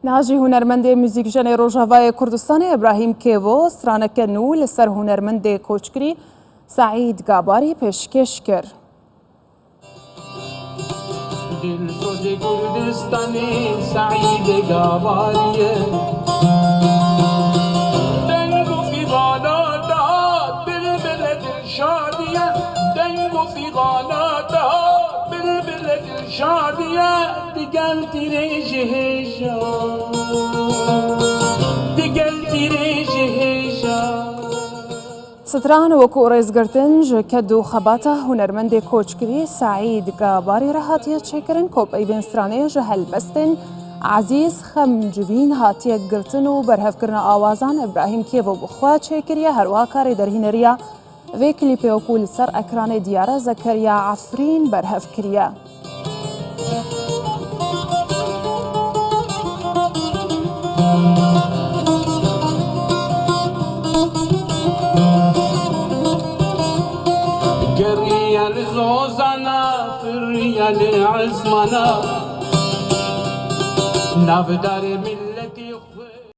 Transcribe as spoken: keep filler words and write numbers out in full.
Niha jî hunermendê muzîkjenê Rojavayê Kurdistanê Îbrahîm Kêvo straneke nû li ser hunermendê koçkirî Seîd Gabarî pêşkêş kir. Dilsozê Kurdistanê Seîdê Gabarî ye. Deng û fîxana da bilbilê dilşadî ye. Deng û fîxana da bilbilê dilşadî ye. Digel tîrê ji hêja. Digel tîrê ji hêja. Stran wekû rêzgirtin ji ked û xebata hunermendê koçkirî Seîd Gabarî re hatiye çêkirin ku peyvên stranê ji helbestên Ezîz Xemcivîn hatiye girtin û berhevkirina awazan Îbrahîm Kêvo bi xwe çêkiriye, her wiha karê derhîneriya vê klîpê wekû li ser ekranê diyar e Zekeriya Efrîn berhev kiriye. Geriye li zozana, firiye li ezmana, navdarê milletê.